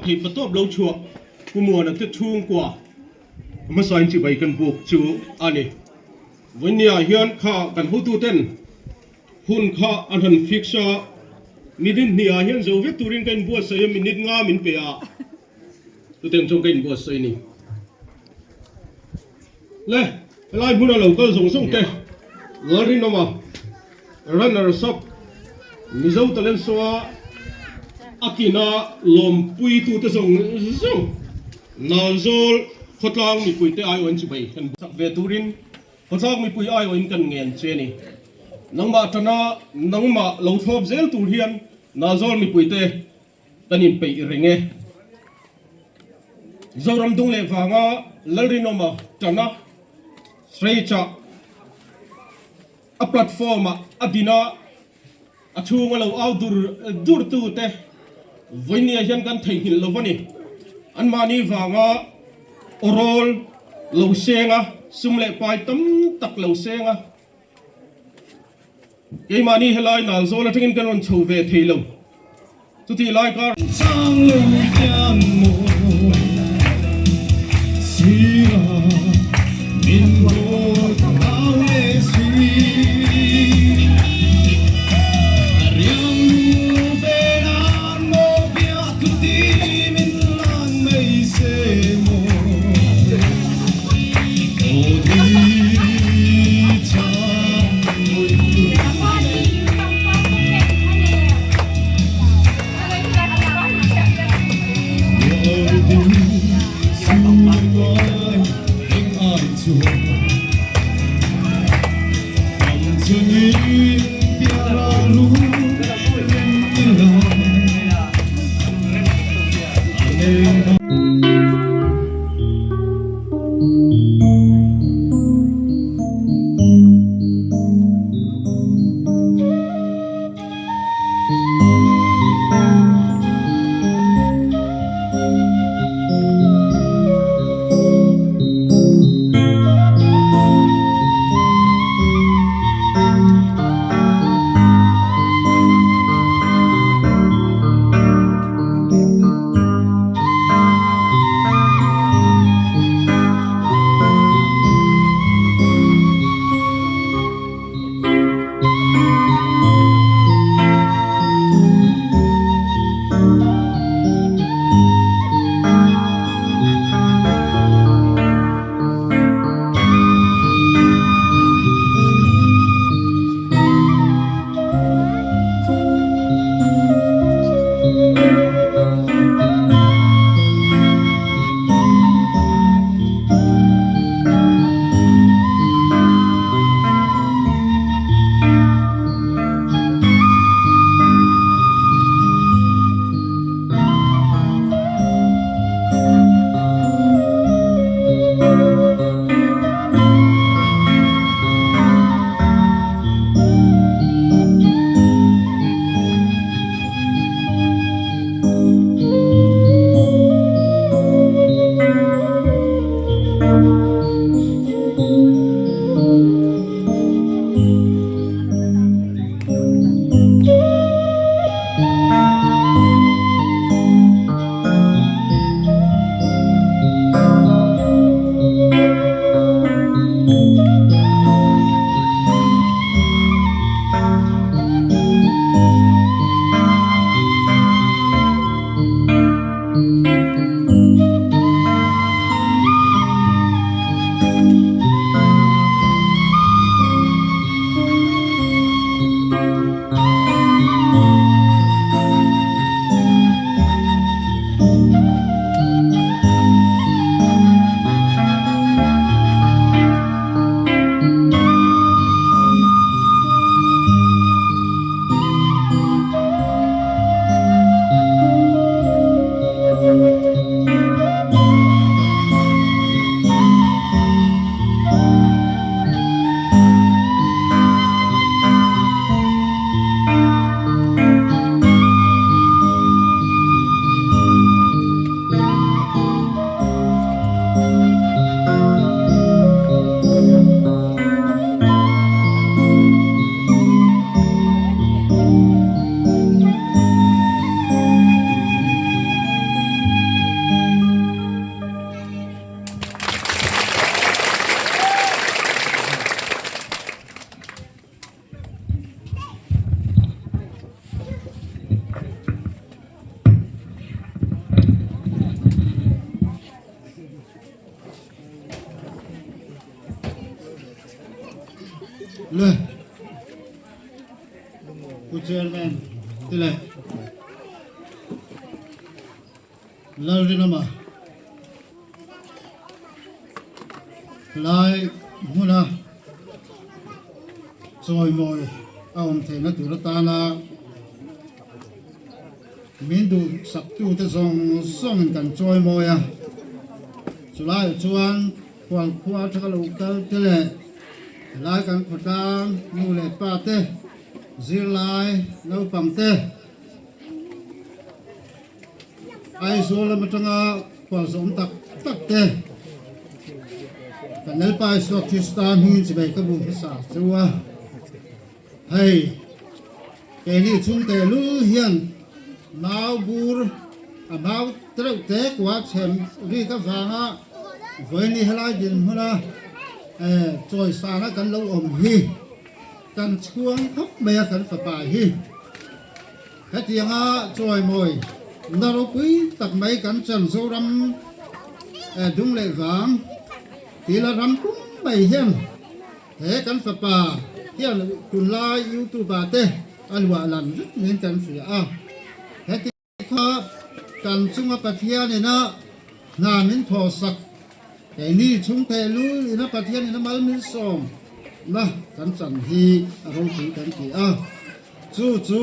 theihpatawp lo chhuah Pu Muana te chhungkua hmasain chibai kan buk chu a ni. Vawinia hian kha kan hotuten hun kha an han fix a, minute hnih ah hian zo vek turin ka inbuatsaih a, minute nga min pe a, chutiang chuan ka inbuatsaih a ni. Le, helai hmuna lo kal zawng zawng te, Lalrinawma, Runners Up, Mizo Talent Show a a kina lawmpuitute zawng zawng, Nalzawl khawtlang mipuite aiawhin chibai kan sak ve turin khawtlang mipui aiawhin kan ngen che a ni. Nangmah tana nangmah lo thlawp zel tur hian Nalzawl mipuite kan inpeih reng e. Zoram dung leh vanga Lalrinawma tana Srecha a platform ah a din a, a chhunga lo au dur dur tu te vawinia hian kan theihnghilh lo a ni. Anmahni vanga awrawl lo seng a, sum leh pai tam tak lo seng a. Keimahni helai Nalzawl atangin kan rawn chho ve thei lo. Chutih lai kar. Chang lo hian maw sira min rawn au leh si. A riang lu ve nan maw biak thu ti min lan mai se maw. Pu Chairman te leh Lalrinawma lai hmuna chawimawi a awm theihna tur atana min duhsaktute zawng zawngin kan chawimawi a, chulaiah chuan khualkhua atanga lo kal te leh helai kan khawtlang nu leh pa te, zirlai naupang te, Aizawl lam atanga khualzawm tak tak te kan Lalpa Isua Krista hmingin chibai ka bu hmasa chu a. Hei keini chhungte lul hian mau bur a mau tereuh te kua chhem rik avanga vawiini helai dinhmuna chawisana kan lo awm hi kan chhuang khawp mai a kan fapa hi. Hetianga chawimawi na ropui tak mai kan chan Zoram dung leh vang tila ram pum mai hian he kan fapa hian tunlai YouTube ah te a luah lan vek niin kan hria a. Heti kha kan chunga Pathian ina hna min thawhsak keini chhungte lul ina Pathian ina mal min sawm na kan chan hi a ropui kan ti a. Chu chu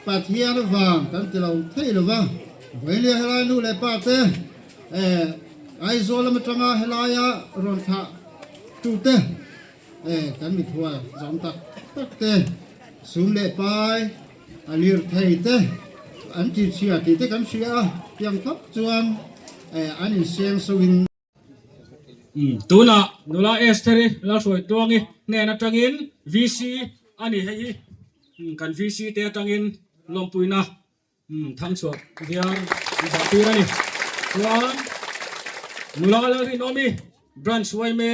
Pathian vang kan ti lo thei lo va, vawinia helai nu leh pa te eh Aizawl lam atanga helaia rawn thlah tu te eh kan mithual zawm tak tak te sum leh pai a lir thei te an ti chhia tih te kan hria a, tiang khawp chuan eh an inseng so in. Tunah nula Estheri Lalhruaitluangi hnen atangin VC a ni hei hi kan VC te atangin lawmpuina thangchhuah viar zah tir a ni. Chuan nula Lalrinawmi Branch yma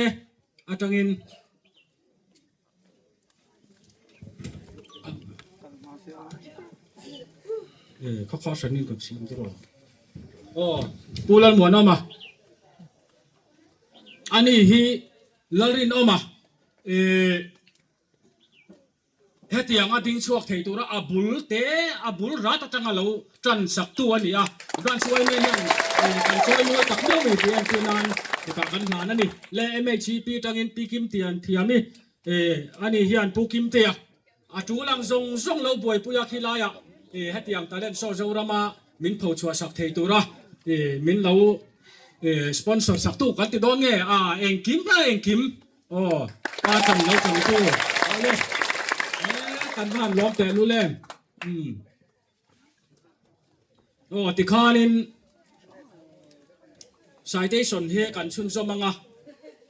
atangin. Kha kha hran in kan siam tur aw. Aw Pu Lalmuanawma ani hi Lalrinawma eh hetiang a ding chhuak thei tura a bul te a bul rat atanga lo tan sak tu a ni a. Branch yma hian kan chawi mawi tak miau mai tih entir nan hetah kan hlan a ni. Le MHEP tangin Pi Kimtian thiam i ani hian Pu Kimtea a tul ang zawng zawng lo buaipui a khilaiah hetiang talent show Zorama min pho chhuah sak thei tura min lo sponsor sak tu kan ti dawn nge a engkim a engkim aw pa chan lo chan tu awle kan van lawm teh lul em. Aw tikhanin citation hi kan chhunzawm anga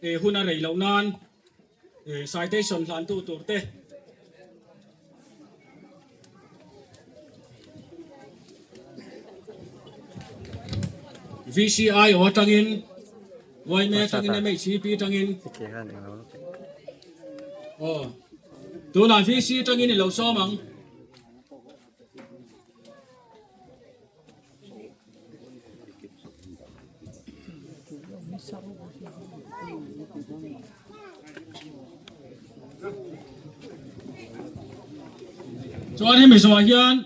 eh hun a rei loh nan eh citation hlantu tur te VCI aw atangin yma atangin MHCP atangin aw tunah VC atangin i lo sawm ang. Chuan hemi zawhah hian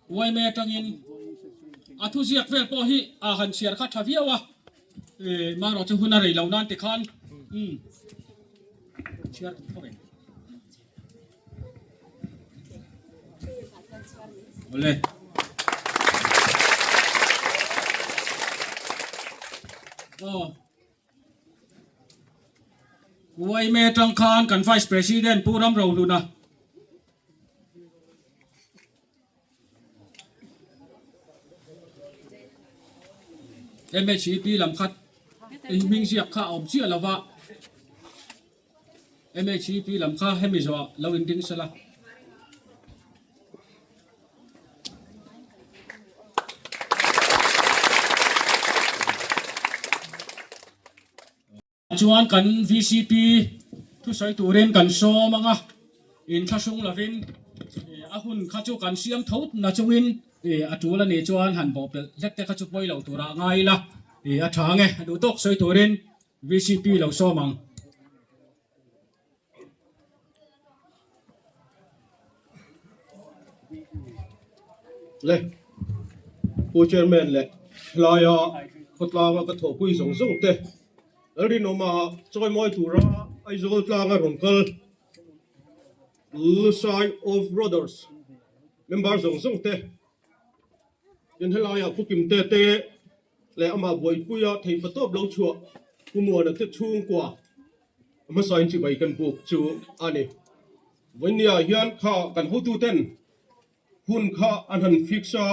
yma atangin a thuziak vel pawh hi a han chhiar kha tha viau a, marawh chu hun a rei loh nan tikhan chhiar thawk em. Awle. Aw. YMA atang khan kan Vice President Pu Ram Rohluna MHEP lam khat hming ziak kha a awm chiah lova. MHEP lam kha hemi zawhah lo inding sela. Chuan kan VCP thusawi turin kan sawm ang a, inthlahrung lovin a hun kha chu kan siam tho na chungin a tul a nih chuan han bawhpelh hlek te kha chu pawi lo turah ngai ila a tha ang e, duh tawk sawi turin VCP lo sawm ang. Le Pu Chairman leh helaia khawtlanga ka thawhpui zawng zawng te Lalrinawma chawimawi tura Aizawl tlanga rawn kal Lusai Off Roaders member zawng zawng te tin helaia Pu Kimte te leh amah buaipuia theihpatawp lo chhuah Pu Muana te chhungkua hmasain chibai kan buk chu a ni. Vawinia hian kha kan hotuten hun kha an han fix a,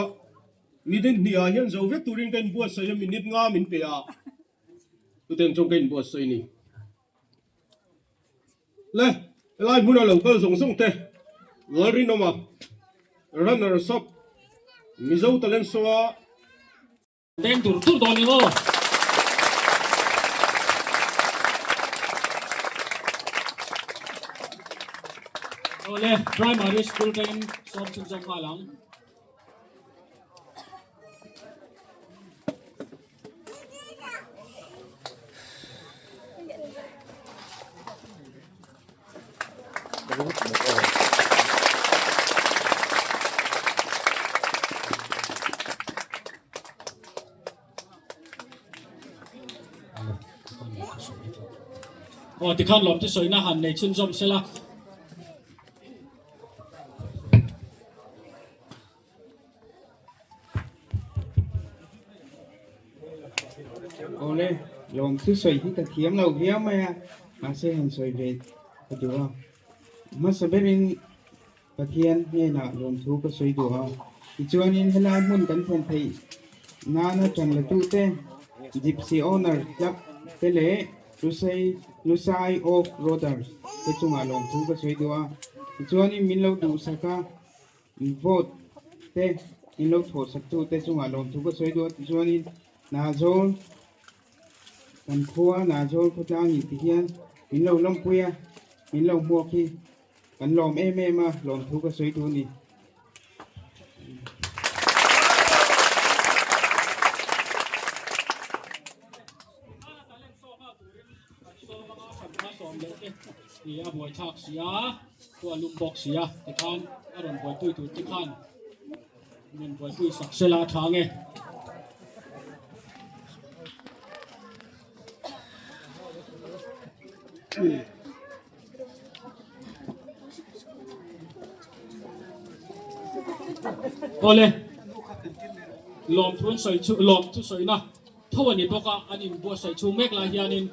minute hnihah hian zo vek turin ka inbuatsaih a, minute nga min pe a, chuten chuan ka inbuatsaih a ni. Le, helai hmuna lo kal zawng zawng te, Lalrinawma, Runners Up, Mizo Talent Show-a, Deng tur tur dawn eng aw. Awle, primary school tangin sawm chhunzawm nghal ang. Aw tikhan lawm chu sawina han nei chhunzawm sela. Awle, lawm chu sawi hi ka thiam lo viau mai a, mahse han sawi ve ka duh a. Hmasa berin Pathian hnenah lawmthu ka sawi duh a, tichuanin helai hmun kan thlen theih nana ṭan la tute, Gypsy Owner Club te leh Lusei Lusai Off Roaders te chungah lawmthu ka sawi duh a, tichuanin min lo duhsak a. Vote te in lo thawh sak tu te chungah lawmthu ka sawi duh a tichuanin Nazawl kan khua Nazawl khawtlang in ti hian min lo lawmpui a min lo hmuak hi kan lawm em em a lawmthu ka sawi duh a ni. A buaithlak si a. Chu a lum bawk si a, tikhan a rawn buaipui tur te khan rawn buaipui sak sela a tha nge. Awle, lawmthu an sawi chu lawmthu sawina tho a ni bawk a, an inbuatsaih chhung mek lai hianin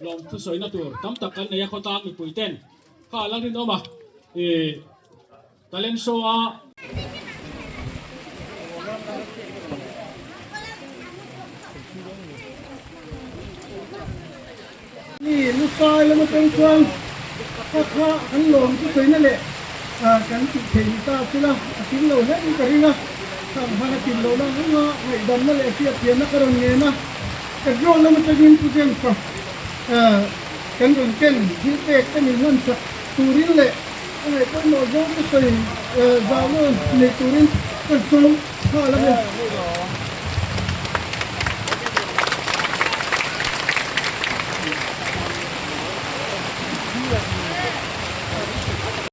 lawmthu sawina tur tam tak kan nei a khawtlang mipui ten. Kha la rinawm a i talent show a. Mi lusai lama tang chuan kha kha kan lawm chu sawina leh kan tih theih ni ta sila a tling lo hle in ka ring a, khang han a tlin loh na ang anga ngaihdamna leh hriatthiamna ka rawn ngen a, petrol lama tangin Pu James-a Kan rawn ken thil pek te min hlan chak turin leh a ngaih pawimawh zawng te sawi zau nawn nei turin ka zawng nghal a ni.